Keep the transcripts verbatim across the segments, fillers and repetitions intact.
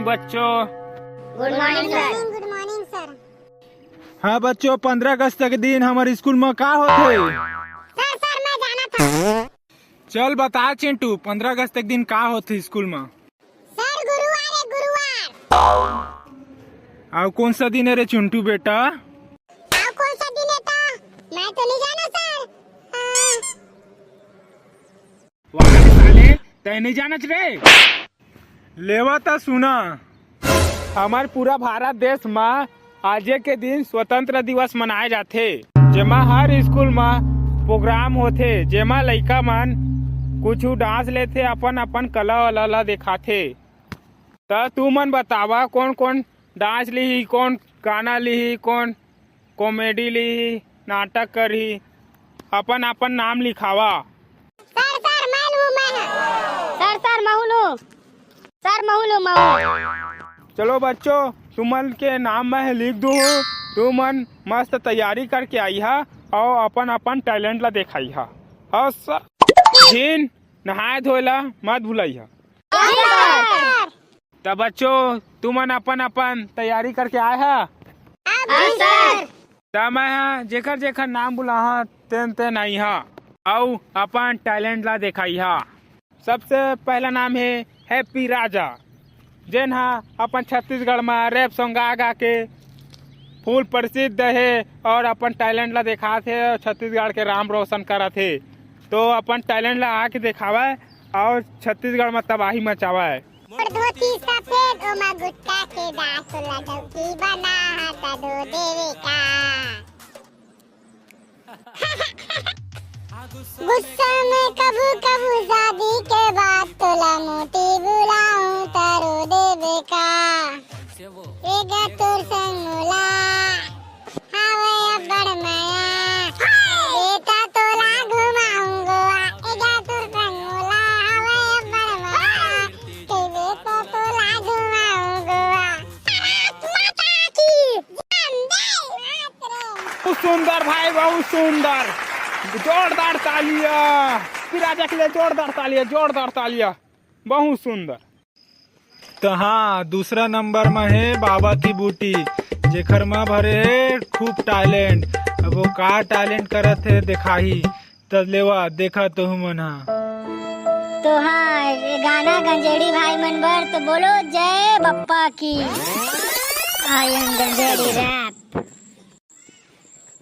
बच्चों। गुड morning sir. गुड morning sir. हाँ बच्चों, पंद्रह अगस्त के दिन हमर स्कूल में का होथे? सर, सर, मैं जानत हँव। चल बता चिंटू, पंद्रह अगस्त के दिन का होथे स्कूल में? सर, गुरुवार हे, गुरुवार। अउ कौन सा दिन हे रे चिंटू बेटा? अउ कौन सा दिन हे त? मैं तो नहीं जाना सर। हाँ। वाह रे साले, तैं नहीं जानत रे? लेवा त सुना, हमर पूरा भारत देश म आजे के दिन स्वतंत्र दिवस मनाए जाथे, जेमा हर स्कूल म प्रोग्राम होथे, जेमा लइका मन कुछु डांस लेथे, अपन अपन कला वाला ला दिखाथे। त तू मन बतावा, कौन कौन डांस लिही, कौन गाना लिही, कौन कॉमेडी लिही, नाटक करही, अपन अपन नाम लिखावा। सर, सर, मैं लूँ, मैं। सर, सर, महू लूँ। सर, महू लूँ, महू। चलो बच्चों, तुमन के नाम मैं लिख दूँ हूँ, तुमन मस्त तैयारी करके आइहा अउ अपन अपन टैलेंट ला दिखाइहा। अउ स-, झिन नहाए धोए ला मत भुलाइहा। सर। त बच्चों, तुमन अपन अपन तैयारी करके आए हा? हाँ सर। त मैं हा जेकर जेकर नाम बुलाहा, तेन तेन आइहा अउ अपन टैलेंट ला दिखाइहा। सबसे पहला नाम हे हैप्पी राजा, जेन हा अपन छत्तीसगढ़ म रैप सॉन्ग गा गा के फुल प्रसिद्ध हे अउ अपन टैलेंट ला दिखात हे अउ छत्तीसगढ़ के नाम रोशन करत हे। तो अपन टैलेंट ला आके दिखावय अउ छत्तीसगढ़ म तबाही मचावय। मोर धोती सफेद, ओमा गुटका के दाग, तोला डौकी बना हा त धो देवे का। गुस्सा में कभू कभू शादी के बाद, तोला मोटी बुलाऊं त रो देवे का। ए गा तोर संग मोला हावय अब्बड़ मया। बेटा तोला घुमाऊं गोवा, ए गा तोर संग मोला हावय अब्बड़ मया। के बेटा तोला घुमाऊं गोवा। भारत माता की जय। वंदे मातरम। बहुत सुंदर भाई, बहुत सुंदर। जोरदार तालियां। पी राजा के लिए जोरदार तालियां, जोरदार तालियां। बहुत सुंदर। त हाँ, दूसरा नंबर म हे बाबा की बूटी, जेकर म भरे हे खूब टैलेंट। अब वो का टैलेंट करत हे, दिखाही। त लेवा, देखा तो मन हा। तो हाँ, ये गाना गंजेड़ी भाई मन बर, तो बोलो जय बप्पा की। I am गंजेड़ी रैप।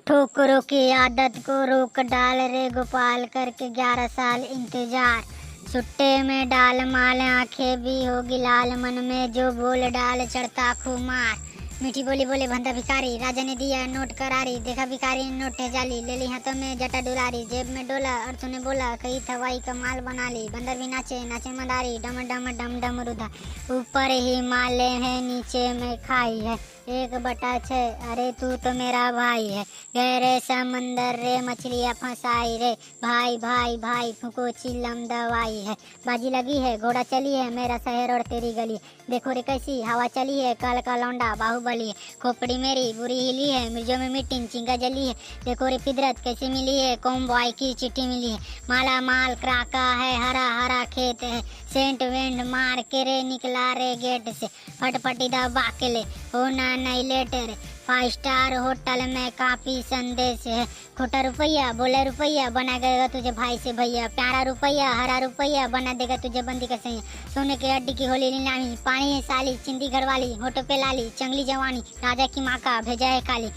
ठोकरों की आदत को रोक डाल रे गोपाल, करके ग्यारह साल इंतजार। सुट्टे में डाल माल, आंखें भी होगी लाल, मन में जो बोल डाल, चढ़ता खुमार। मीठी बोली बोले भंदा भिखारी, राजा ने दिया नोट करारी, देखा भिखारी नोट है जाली, ले ली हाथों में जटा डुलारी, जेब में डोला और तूने बोला, कही थवाई कमाल बना ली। बंदर भी नाचे, नाचे मदारी, डम डम डम डम रुधा, ऊपर ही माले है, नीचे में खाई है। एक बटा छः, अरे तू तो मेरा भाई है। गहरे समंदर रे मछलियाँ फंसाई रे। भाई, भाई, भाई, फूको चिल्लम दवाई है। बाजी लगी है, घोड़ा चली है, मेरा शहर और तेरी गली। देखो रे कैसी हवा चली है, कल का लौंडा बाहुबली है। खोपड़ी मेरी बुरी हिली है, मिर्जों में मीटिंग चिंगा जली है। देखो रे फिदरत कैसे मिली है, कॉम बॉय की चिट्ठी मिली है। माला माल क्राका है, हरा हरा खेत है। सेंट वेंट मार के रे निकला रे गेट से। फटफटी दबा के ले, होना नहीं लेट रे। फाइव स्टार होटल में काफी संदेश है। खोटा रुपया, बोला रुपया, बना देगा तुझे भाई से भैया। प्यारा रुपया, हरा रुपया, बना देगा तुझे बंदी का सैया। सोने के अड्डी की होली नीलामी, पानी है साली, चिंदी घरवाली, होठों पे लाली, चंगली जवानी, राजा की माँ का भेजा है काली।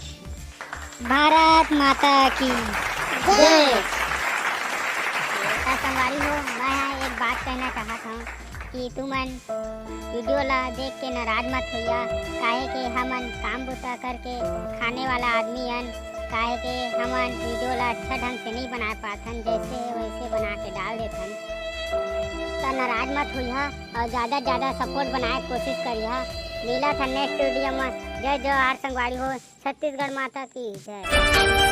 भारत माता की जय। त संगवारी हो, मैं एक बात कहना चाहत हूँ कि तुमन वीडियो ला देख के नाराज मत होइया, काहे के हमन काम बुता करके खाने वाला आदमी हन, काहे के हमन वीडियो ला अच्छा ढंग से नहीं बना पाथन, जैसे वैसे बना के डाल देथन। त नाराज मत होइया और ज्यादा से ज्यादा सपोर्ट बनाए के कोशिश करिया। मिलत हन नेक्स्ट वीडियो में। जय जोहार संगवारी हो, छत्तीसगढ़ माता की जय।